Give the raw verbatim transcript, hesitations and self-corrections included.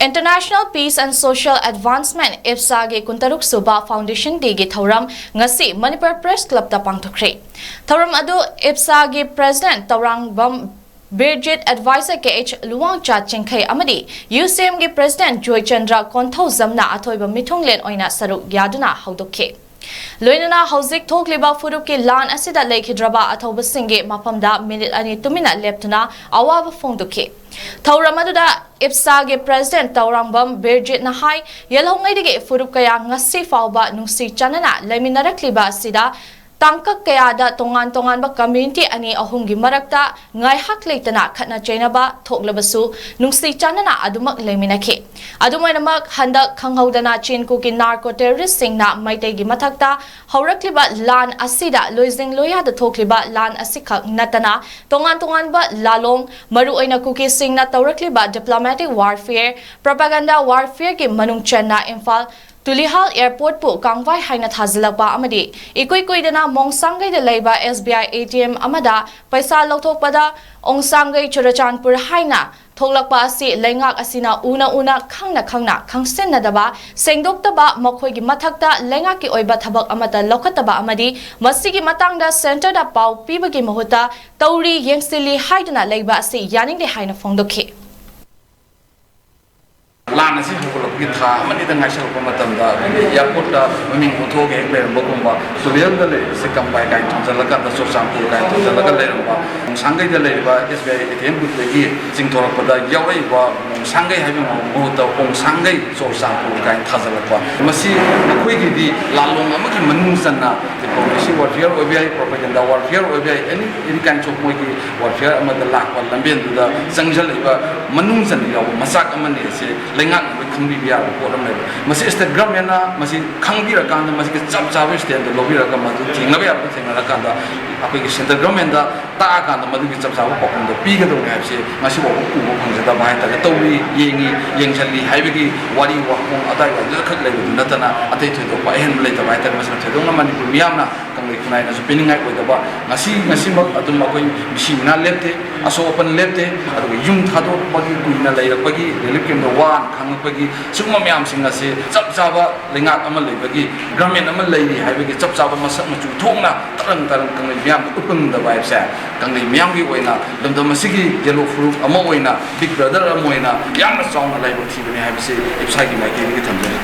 International Peace and Social Advancement, ꯏꯞꯁꯥꯒꯤ ꯀꯨꯟꯇꯔꯨꯛ ꯁꯨꯕ Foundation Dayꯒꯤ ꯊꯧꯔꯝ ꯉꯁꯤ ꯃꯅꯤꯄꯨꯔ Press Clubꯇ ꯄꯥꯡꯊꯣꯛꯈ꯭ꯔꯦ꯫ ꯊꯧꯔꯝ ꯑꯗꯨ ꯏꯞꯁꯥꯒꯤ President ꯇꯧꯔꯥꯡꯕꯝ ꯕꯤꯔꯖꯤꯠ, Advisor ꯀꯦ ꯑꯩꯆ ꯂꯨꯋꯥꯡꯆꯥ ꯆꯤꯡꯈꯩ ꯑꯃꯗꯤ ꯌꯨ ꯁꯤ ꯑꯦꯝꯒꯤ President ꯖꯣꯏꯆꯟꯗ꯭ꯔ ꯀꯣꯟꯊꯧꯖꯝꯅ ꯑꯊꯣꯏꯕ ꯃꯤꯊꯨꯡꯂꯦꯟ ꯑꯣꯏꯅ ꯁꯔꯨꯛ ꯌꯥꯗꯨꯅ ꯍꯧꯗꯣꯛꯈꯤ꯫ ꯂꯣꯏꯅꯅ ꯍꯧꯖꯤꯛ ꯊꯣꯛꯂꯤꯕ ꯐꯨꯔꯨꯞꯀꯤ ꯂꯥꯟ ꯑꯁꯤꯗ ꯂꯩꯈꯤꯗ꯭ꯔꯕ ꯑꯊꯧꯕꯁꯤꯡꯒꯤ ꯃꯐꯝꯗ ꯃꯤꯅꯤꯠ ꯑꯅꯤ ꯇꯨꯃꯤꯟꯅ ꯂꯦꯞꯇꯨꯅ ꯑꯋꯥꯕ ꯐꯣꯡꯗꯣꯛꯈꯤ꯫ ꯊꯧꯔꯝ ꯑꯗꯨꯗ ꯏꯞꯁꯥꯒꯤ President ꯇꯧꯔꯥꯡꯕꯝ ꯕꯤꯔꯖꯤꯠꯅ ꯍꯥꯏ, ꯌꯦꯜꯍꯧꯉꯩꯗꯒꯤ ꯐꯨꯔꯨꯞ ꯀꯌꯥ ꯉꯁꯤ ꯐꯥꯎꯕ ꯅꯨꯡꯁꯤ ꯆꯥꯟꯅꯅ ꯂꯩꯃꯤꯟꯅꯔꯛꯂꯤꯕ ꯑꯁꯤꯗ ꯇꯥꯡꯀꯛ ꯀꯌꯥꯗ ꯇꯣꯉꯥꯟ ꯇꯣꯉꯥꯟꯕ community ꯑꯅꯤ ꯑꯍꯨꯝꯒꯤ ꯃꯔꯛꯇ ꯉꯥꯏꯍꯥꯛ ꯂꯩꯇꯅ ꯈꯠꯅ ꯆꯩꯅꯕ ꯊꯣꯛꯂꯕꯁꯨ ꯅꯨꯡꯁꯤ ꯆꯥꯟꯅꯅ ꯑꯗꯨꯃꯛ ꯂꯩꯃꯤꯟꯅꯈꯤ꯫ ꯑꯗꯨꯝ ꯑꯣꯏꯅꯃꯛ, ꯍꯟꯗꯛ ꯈꯪꯍꯧꯗꯅ ꯆꯤꯟ ꯀꯨꯀꯤ narco terroristꯁꯤꯡꯅ ꯃꯩꯇꯩꯒꯤ ꯃꯊꯛꯇ ꯍꯧꯔꯛꯂꯤꯕ ꯂꯥꯟ ꯑꯁꯤꯗ ꯂꯣꯏꯖꯤꯡ ꯂꯣꯏꯌꯥꯗ ꯊꯣꯛꯂꯤꯕ ꯂꯥꯟ ꯑꯁꯤꯈꯛ ꯅꯠꯇꯅ ꯇꯣꯉꯥꯟ ꯇꯣꯉꯥꯟꯕ ꯂꯥꯂꯣꯡ, ꯃꯔꯨꯑꯣꯏꯅ ꯀꯨꯀꯤꯁꯤꯡꯅ ꯇꯧꯔꯛꯂꯤꯕ diplomatic warfare, propaganda warfareꯒꯤ ꯃꯅꯨꯡ ꯆꯟꯅ ꯏꯝꯐꯥꯜ ꯇꯨꯂꯤꯍꯥꯜ Airportꯄꯨ ꯀꯥꯡꯚꯥꯏ ꯍꯥꯏꯅ ꯊꯥꯖꯤꯜꯂꯛꯄ ꯑꯃꯗꯤ ꯏꯀꯨꯏ ꯀꯨꯏꯗꯅ ꯃꯣꯡꯁꯥꯡꯒꯩꯗ ꯂꯩꯕ S B I A T M ꯑꯃꯗ ꯄꯩꯁꯥ ꯂꯧꯊꯣꯛꯄꯗ ꯑꯣꯡꯁꯥꯡꯒꯩ ꯆꯨꯔꯆꯥꯟꯄꯨꯔ ꯍꯥꯏꯅ ꯊꯣꯛꯂꯛꯄ ꯑꯁꯤ ꯂꯩꯉꯥꯛ ꯑꯁꯤꯅ ꯎꯅ ꯎꯅ, ꯈꯪꯅ ꯈꯪꯅ, ꯈꯪꯁꯤꯟꯅꯗꯕ, ꯁꯦꯡꯗꯣꯛꯇꯕ, ꯃꯈꯣꯏꯒꯤ ꯃꯊꯛꯇ ꯂꯩꯉꯥꯛꯀꯤ ꯑꯣꯏꯕ ꯊꯕꯛ ꯑꯃꯠꯇ ꯂꯧꯈꯠꯇꯕ ꯑꯃꯗꯤ ꯃꯁꯤꯒꯤ ꯃꯇꯥꯡꯗ centreꯗ ꯄꯥꯎ ꯄꯤꯕꯒꯤ ꯃꯍꯨꯠꯇ ꯇꯧꯔꯤ, ꯌꯦꯡꯁꯤꯜꯂꯤ ꯍꯥꯏꯗꯨꯅ ꯂꯩꯕ ꯑꯁꯤ ꯌꯥꯅꯤꯡꯗꯦ ꯍꯥꯏꯅ ꯐꯣꯡꯗꯣꯛꯈꯤ꯫ ꯂꯥꯟ ꯑꯁꯤ ꯍꯧꯒꯠꯂꯛꯄꯒꯤ ꯊꯥ ꯑꯃꯅꯤꯗ ꯉꯥꯏꯁꯜꯂꯛꯄ ꯃꯇꯝꯗ ꯑꯩꯈꯣꯏꯒꯤ airportꯇ ꯃꯃꯤꯡ ꯑꯣꯟꯊꯣꯛꯑꯒ ꯍꯦꯛ ꯂꯩꯔꯝꯕꯒꯨꯝꯕ, ꯇꯨꯔꯦꯜꯗ ꯂꯩꯔꯤꯕꯁꯤ ꯀꯝꯕꯥꯏ ꯀꯥꯏꯅ ꯊꯣꯟꯖꯜꯂꯀꯥꯟꯗ ꯆꯨꯔꯆꯥꯟꯄꯨꯔ ꯀꯥꯏꯅ ꯊꯣꯟꯖꯜꯂꯒ ꯂꯩꯔꯝꯕ, ꯃꯣꯡꯁꯥꯡꯒꯩꯗ ꯂꯩꯔꯤꯕ S B I A T M boothꯇꯒꯤ ꯆꯤꯡꯊꯣꯔꯛꯄꯗ ꯌꯥꯎꯔꯛꯏꯕ ꯃꯣꯡꯁꯥꯡꯒꯩ ꯍꯥꯏꯕꯒꯤ ꯃꯍꯨꯠꯇ ꯑꯣꯡꯁꯥꯡꯒꯩ ꯆꯨꯔꯆꯥꯟꯄꯨꯔ ꯀꯥꯏꯅ ꯊꯥꯖꯜꯂꯛꯄ, ꯃꯁꯤ ꯃꯈꯣꯏꯒꯤꯗꯤ ꯂꯥꯜꯂꯣꯡ ꯑꯃꯒꯤ ꯃꯅꯨꯡ ꯆꯟꯅ diplomacy warfare ꯑꯣꯏꯕ ꯌꯥꯏ, propaganda warfare ꯑꯣꯏꯕ ꯌꯥꯏ, any, any kinds of ꯃꯣꯏꯒꯤ warfare ꯑꯃꯗ ꯂꯥꯛꯄ ꯂꯝꯕꯦꯟꯗꯨꯗ ꯆꯪꯁꯤꯜꯂꯛꯏꯕ ꯃꯅꯨꯡ ꯆꯟꯅ ꯌꯥꯎꯕ ꯃꯆꯥꯛ ꯑꯃꯅꯤ꯫ ꯑꯁꯤ ꯂꯩꯉꯥꯛꯅ ꯂꯣꯏ ꯈꯪꯕꯤꯕ ꯌꯥꯕ ꯄꯣꯠ ꯑꯃꯅꯦꯕ꯫ ꯃꯁꯤ state governmentꯅ ꯃꯁꯤ ꯈꯪꯕꯤꯔꯀꯥꯟꯗ ꯃꯁꯤꯒꯤ ꯆꯞ ꯆꯥꯕ standꯗꯨ ꯂꯧꯕꯤꯔꯒ ꯃꯗꯨ ꯊꯦꯡꯅꯕ ꯌꯥꯕ ꯊꯦꯡꯅꯔꯀꯥꯟꯗ ꯑꯩꯈꯣꯏꯒꯤ central governmentꯗ ꯇꯥꯛꯑꯀꯥꯟꯗ ꯃꯗꯨꯒꯤ ꯆꯞ ꯆꯥꯕ ꯄꯥꯎꯈꯨꯝꯗꯣ ꯄꯤꯒꯗꯧꯅꯤ ꯍꯥꯏꯕꯁꯤ ꯉꯁꯤꯐꯥꯎꯕ ꯎꯕ ꯐꯪꯖꯗꯕ ꯍꯥꯏꯇꯥꯔꯦ꯫ ꯇꯧꯔꯤ, ꯌꯦꯡꯉꯤ, ꯌꯦꯡꯁꯤꯜꯂꯤ ꯍꯥꯏꯕꯒꯤ ꯋꯥꯔꯤ ꯋꯥꯈꯣꯡ ꯑꯗꯥꯏ ꯋꯥꯏꯗꯨꯗ ꯈꯛ ꯂꯩꯕꯗꯨ ꯅꯠꯇꯅ ꯑꯇꯩ ꯊꯣꯏꯗꯣꯛꯄ ꯑꯍꯦꯟꯕ ꯂꯩꯇꯕ ꯍꯥꯏꯇꯥꯔꯦ꯫ ꯃꯁꯤꯅ ꯊꯣꯏꯗꯣꯛꯅ ꯃꯅꯤꯄꯨꯔ ꯃꯤꯌꯥꯝꯅ ꯀꯪꯂꯩ ꯈꯨꯟꯅꯥꯏꯅꯁꯨ ꯄꯤꯅꯤꯡꯉꯥꯏ ꯑꯣꯏꯗꯕ, ꯉꯁꯤ ꯉꯁꯤꯃꯛ ꯑꯗꯨꯝ ꯑꯩꯈꯣꯏ ꯃꯤꯁꯤ ꯃꯤꯅꯥ ꯂꯦꯞꯇꯦ, ꯑꯁꯣꯛ ꯑꯄꯟ ꯂꯦꯞꯇꯦ꯫ ꯑꯗꯨꯒ ꯌꯨꯝ ꯊꯥꯗꯣꯛꯄꯒꯤ ꯀꯨꯏꯅ ꯂꯩꯔꯛꯄꯒꯤ relief campꯇ ꯋꯥꯅ ꯈꯥꯡꯉꯛꯄꯒꯤ ꯁꯤꯒꯨꯝꯕ ꯃꯌꯥꯝꯁꯤꯡ ꯑꯁꯤ ꯆꯞ ꯆꯥꯕ ꯂꯩꯉꯥꯛ ꯑꯃ ꯂꯩꯕꯒꯤ, government ꯑꯃ ꯂꯩꯔꯤ ꯍꯥꯏꯕꯒꯤ ꯆꯞ ꯆꯥꯕ ꯃꯁꯛ ꯃꯆꯨ ꯊꯣꯛꯅ ꯇꯔꯪ ꯇꯔꯪ ꯀꯪꯂꯩ ꯃꯤꯌꯥꯝꯗ ꯎꯠꯄ ꯉꯝꯗꯕ ꯍꯥꯏꯕꯁꯦ ꯀꯪꯂꯩ ꯃꯤꯌꯥꯝꯒꯤ ꯑꯣꯏꯅ ꯂꯝꯗꯝ ꯑꯁꯤꯒꯤ yellow ꯐꯨꯔꯨꯞ ꯑꯃ ꯑꯣꯏꯅ, big brother ꯑꯃ ꯑꯣꯏꯅ ꯌꯥꯝꯅ ꯆꯥꯎꯅ ꯂꯥꯏꯕꯛ ꯊꯤꯕꯅꯤ ꯍꯥꯏꯕꯁꯤ ꯏꯁꯥꯒꯤ ꯃꯥꯏꯀꯩꯗꯒꯤ ꯊꯝꯖꯔꯤ꯫